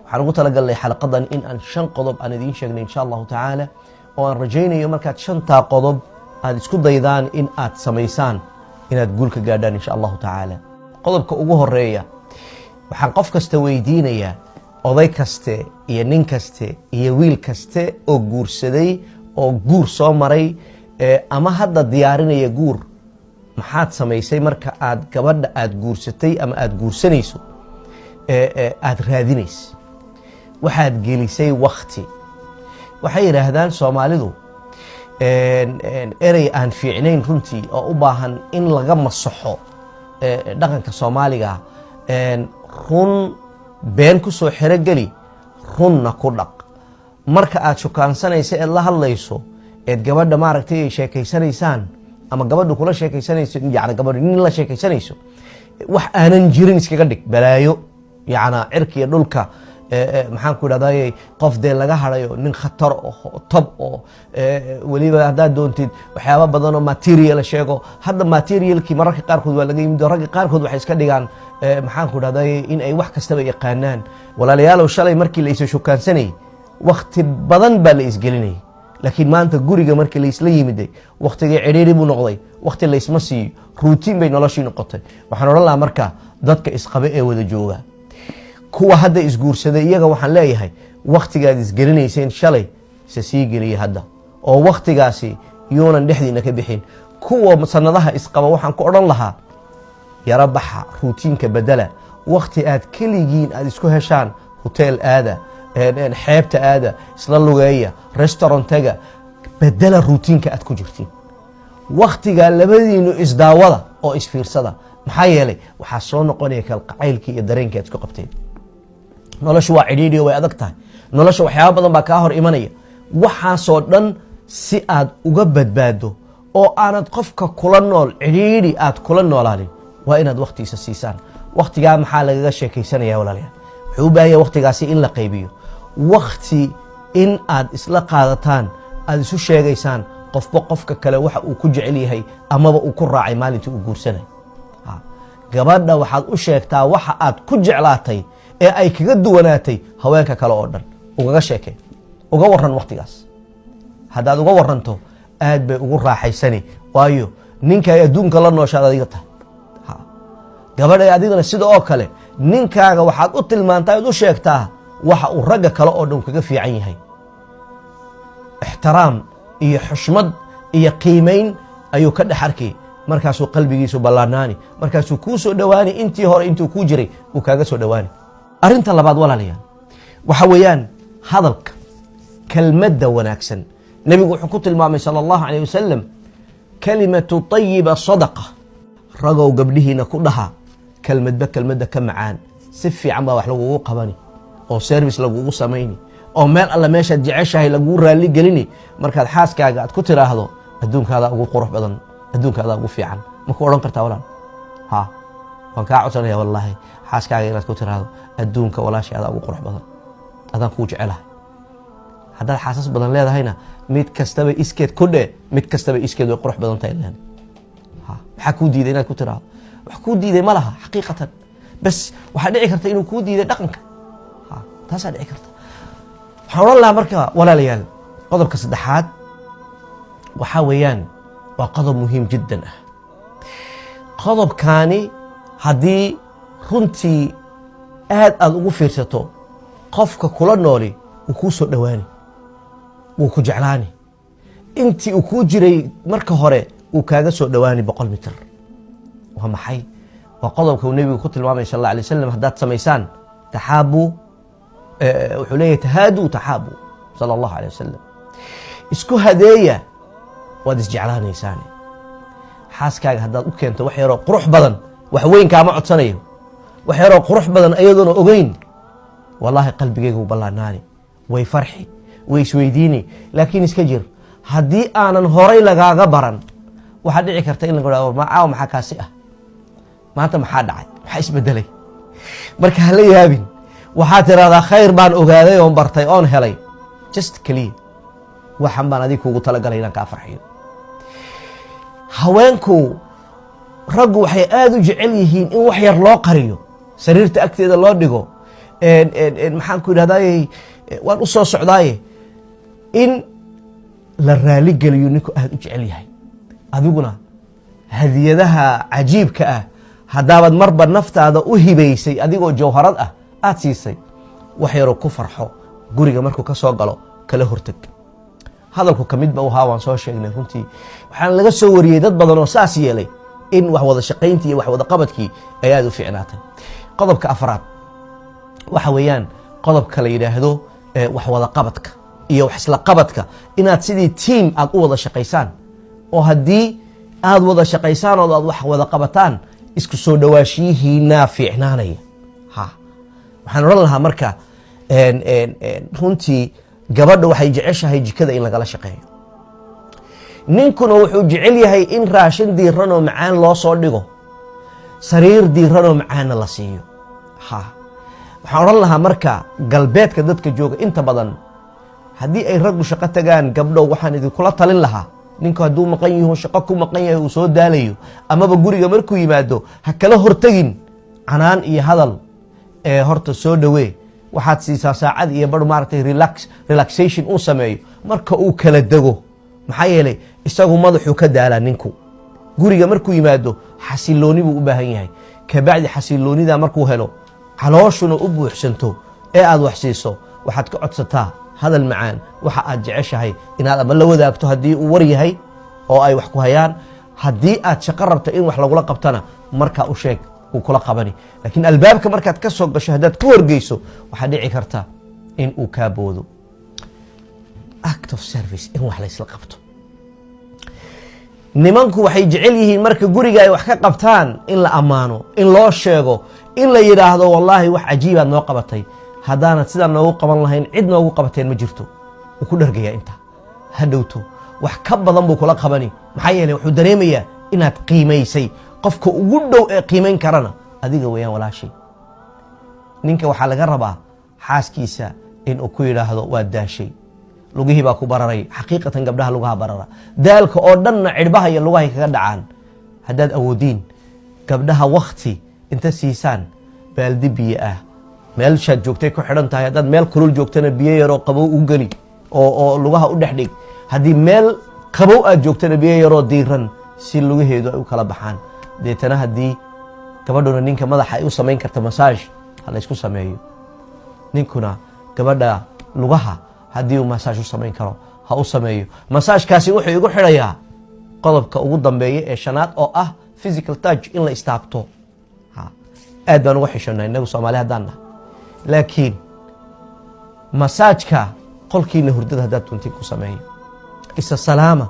Waxaan ugu talagalnay xalaqadan in aan 5 qodob aan idiin sheegnay, insha Allahu tacaala, oo aan rajaynayo markaad 5taa qodob aad isku daydaan in aad samaysaan inaad guul ka gaadhaan, insha Allahu tacaala. Qodobka ugu horeeya, waxaan qof kasta weydiinayaa, oday kaste iyo nin kaste iyo wiil kaste oo guursaday oo guur soo maray ama hadda diyaarinaya guur: maxaad samaysay marka aad gabadha aad guursatay ama aad guursanayso aad raadinaysa? Waxaad gelisay wakti. Waxay yidhaahdaan Soomaalidu erey aan fiicnayn runtii oo u baahan in laga masaxo dhaqanka Soomaaliga: "Run been ku soo xerogeli, runna ku dhaq." Marka aad shukaansanaysa eed la hadlayso eed gabadha maaragtay ay sheekaysanaysaan ama gabadhu kula sheekaysanayso, yani gabadhu nin la sheekaysanayso, wax aanan jirin iskaga dhig, balaayo yacnaa cirka iyo dhulka, maxaan ku idhahday, qof dee laga harayo, nin khatar oo tob oo weliba haddaad doontid waxyaaba badan oo material sheego. Hadda materialkii mararka qaarkood waa laga yimid oo ragga qaarkood waxay iska dhigaan, maxaan ku idhahday, in ay wax kastaba yaqaanaan. Walaalayaalow, shalay markii la isa shukaansanayay wakti badan baa la isgelinayay, laakiin maanta guriga markii laisla yimiday waktigii cidhiiri buu noqday, wakti laysma siiyo, routine bay noloshii noqotay. Waxaan odhan lahaa marka dadka isqabe ee wada jooga, kuwa hadda isguursaday, iyaga waxaan leeyahay: waktigaad isgelinayseen shalay isa sii geliya hadda, oo waktigaasi yuunan dhexdiina ka bixin. Kuwa sanadaha isqaba waxaan ku odhan lahaa: yaro baxa, routineka bedela, wakti aad keligiin aad isku heshaan, hotel aada, xeebta aada, isla lugeeya, restaurant taga, bedela routineka aad ku jirtiin. Waktigaa labadiinu isdaawada oo isfiirsada. Maxaa yeelay, waxaa soo noqonaya kalqacaylkii iyo dareenkii aad isku qabteen. Noloshu waa cidhiidhi, way adag tahay nolosha, waxyaaba badan baa kaa hor imanaya. Waxaasoo dhan si aad uga badbaado oo aanad qofka kula nool cidhiidhi aad kula noolaanin, waa inaad waktiisa siisaan. Waktigaa maxaa lagaga sheekaysanaya, walaalayaal? Wuxuu u baahan yahay waktigaasi in la qaybiyo, wakti in aad isla qaadataan, aad isu sheegaysaan qofba qofka kale waxa uu ku jecel yahay amaba uu ku raacay maalintii uu guursanay. Gabadha waxaad u sheegtaa waxa aad ku jeclaatay ee ay kaga duwanaatay haweenka kale oo dhan. Ugaga sheekee, uga waran. Waktigaas haddaad uga waranto, aad bay ugu raaxaysani, waayo ninka ay adduunka la nooshaad adiga tahay. Gabadhay, adigana sida oo kale ninkaaga waxaad u tilmaantaa ood u sheegtaa waxa uu ragga kale oo dhan kaga fiican yahay. Ixtiraam iyo xushmad iyo qiimayn ayuu ka dhex arkay, markaasuu qalbigiisu ballaanaani, markaasuu kuu soo dhowaani, intii hore intuu kuu jiray uu kaaga soo dhowaani. Arrinta labaad, walaalayaal, waxa weeyaan hadalka, kelmadda wanaagsan. Nebigu wuxuu ku tilmaamay, sala Allahu calayh wasalam, "كلمة طيبة صدقة." Ragow, gabdhihiina ku dhaha kelmadba kelmadda ka macaan. Si fiican baa wax lagugu qabani oo service lagugu samayni oo meel alla meeshaad jeceshahay lagugu raalli gelini markaad xaaskaaga aad ku tiraahdo: "Adduunkaadaa ugu qurux badan, adduunkaadaa ugu fiican." Ma ku odhan kartaa, walaal? Ha, waan kaa codsanaya wallaahi, xaaskaaga inaad ku tiraahdo: "Adduunka walaashay adaa ugu qurux badan, adaan kuu jecelahay." Haddaad xaasas badan leedahayna, mid kastaba iskeed ku dhe, mid kastaba iskeed way qurux badan tahay leen. Maxaa kuu diiday inaad ku tiraahdo? Wax kuu diiday ma laha xaqiiqatan, bas waxaa dhici karta inuu kuu diiday dhaqanka, taasaa dhici karta. Waxaan odhan lahaa marka, walaalayaal, qodobka saddexaad waxaa weeyaan, waa qodob muhiim jiddan ah. Qodobkaani haddii runtii aad aad ugu fiirsato, qofka kula nooli wuu kuu soo dhowaani, wuu ku jeclaani, intii uu kuu jiray marka hore uu kaaga soo dhowaani 100 mitir. Waa maxay? Waa qodobka uu nebigu ku tilmaamay, sal alla alay wasalam: haddaad samaysaan taxaabu, wuxuu leeyahay, "تهادوا تحابوا," sala Allahu alay wasalam. Isku hadeeya, waad isjeclaanaysaane. Xaaskaaga haddaad u keento wax yaroo qurux badan, wax weyn kaama codsanayo, wax yaroo qurux badan ayadoona ogeyn, wallaahi qalbigeyga u ballaanaani, way farxi, way isweydiini. Laakiin iska jir, haddii aanan horay lagaaga baran, waxaa dhici karta in laga hahdo: "Caawa maxaa kaasi ah? Maanta maxaa dhacay? Maxaa isbedelay?" Marka hala yaabin, waxaad tirahdaa: "Khayr baan ogaaday oon bartay oon helay, just keliya waxan baan adig kuugu talagalay inaan kaa farxiyo." Haweenku, raggu waxay aada u jecel yihiin in wax yar loo qariyo, sariirta agteeda loo dhigo. Maxaan ku idhahdaye, waan u soo socdaaye. In la raaligeliyo ninku aada u jecel yahay. Adiguna hadiyadaha cajiibka ah haddaabaad marba naftaada u hibaysay, adigoo jawharad ah aada siisay, wax yaroo ku farxo guriga markuu ka soo galo kala horteg. Hadalku ka mid ba u ahaa, waan soo sheegnay. Runtii waxaan laga soo wariyey dad badan oo saas yeelay in wax wada shaqayntii iyo wax wada qabadkii ay aada u fiicnaatay. Qodobka afraad waxa weeyaan qodobka la yidhaahdo wax wada qabadka iyo wax isla qabadka, inaad sidii team aad u wada shaqaysaan, oo haddii aad wada shaqaysaan oo aad wax wada qabataan, isku soo dhawaashiyihiinaa fiicnaanaya. Ha, waxaan odhan lahaa marka, runtii gabadha waxay jeceshahay jikada in lagala shaqeeyo, ninkuna wuxuu jecel yahay in raashin diiran oo macaan loo soo dhigo, sariir diiran oo macaanna la siiyo. Ha, waxaan odhan lahaa marka, galbeedka dadka jooga inta badan, haddii ay raggu shaqo tagaan, gabdhow, waxaan idinkula talin lahaa, ninku hadduu maqan yaho, shaqo ku maqan yahay, uu soo daalayo, amaba guriga markuu yimaado, ha kala hortegin canaan iyo hadal ee horta soo dhowee. Waxaad siisaa saacad iyo bar, maaragtay, relaxation uu sameeyo marka uu kala dego. Maxaa yeelay, isagu madaxuu ka daalaa. Ninku guriga markuu yimaado xasilooni buu u baahan yahay. Kabacdi xasiloonida markuu helo, calooshuna u buuxsanto, ee aad wax siiso, waxaad ka codsataa hadal macaan, waxa aad jeceshahay inaad ama la wadaagto haddii uu war yahay oo ay wax ku hayaan. Haddii aad shaqo rabto in wax lagula qabtana, markaa u sheeg, uu kula qabani. Laakiin albaabka markaad ka soo gasho haddaad ku horgeyso, waxaa dhici karta in uu kaa boodo. Act of service, in wax laysla qabto. Nimanku waxay jecel yihiin marka guriga ay wax ka qabtaan in la ammaano, in loo sheego, in la yidhaahdo: "Wallaahi, wax cajiibaad noo qabatay. Haddaanad sidaa noogu qaban lahayn, cid noogu qabateen ma jirto." Wuu ku dhargayaa intaa, hadhowto wax ka badan buu kula qabani. Maxaa yeeley, wuxuu dareemayaa inaad qiimaysay. Qofka ugu dhow ee qiimayn karana adiga weeyaan, walaashay. Ninka waxaa laga rabaa xaaskiisa inuu ku yidhaahdo: "Waa daashay, lugihii baa ku bararay." Xaqiiqatan gabdhaha lugaha barara, daalka oo dhanna cidhbaha iyo lugahay kaga dhacaan. Haddaad awoodiin, gabdhaha wakti inta siisaan, baaldi biyo ah, meelshaad joogtay ku xidhan tahay. Haddaad meel kulul joogtana, biyo yaroo qabow u geli oo lugaha u dhex dhig. Haddii meel qabow aad joogtana, biyo yaroo diiran, si lugaheedu ay u kala baxaan. Deetana haddii gabadhuna ninka madaxa ay u samayn karta massage, ha laysku sameeyo. Ninkuna gabadha lugaha haddii uu massage u samayn karo, ha u sameeyo. Massagekaasi wuxuu igu xidhayaa qodobka ugu dambeeya ee shanaad, oo ah physical touch, in la istaabto. Aad baan uga xishonnaa inagu Soomaali haddaan nahay, laakiin massageka qolkiina hurdada haddaad doontiin ku sameeyo. Isa salaama,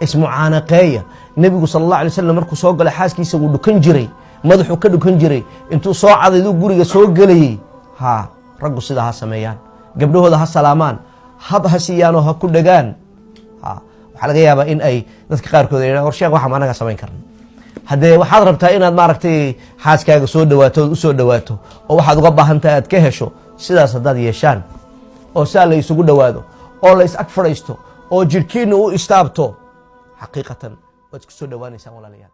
ismucaanaqeeya. Nebigu sala allah alay slam markuu soo galay xaaskiisa, wuu dhukan jiray, madaxuu ka dhukan jiray intuu soo cadayduu guriga soo gelayey. Ha, raggu sidaa ha sameeyaan, gabdhahooda ha salaamaan, hab ha siiyaanoo ha ku dhagaan. Ha, waxaa laga yaabaa in ay dadka qaarkood ay war sheekh, waxaa anaga samayn karna. Haddee waxaad rabtaa inaad, maaragtay, xaaskaaga soo dhawaato ood usoo dhawaato oo waxaad uga baahan tahay aad ka hesho. Sidaas haddaad yeeshaan oo saa la isugu dhowaado oo la is ag fadhiisto oo jidhkiina u istaabto, xaqiiqatan waad isku soo dhowaanaysaan, walaalayaal.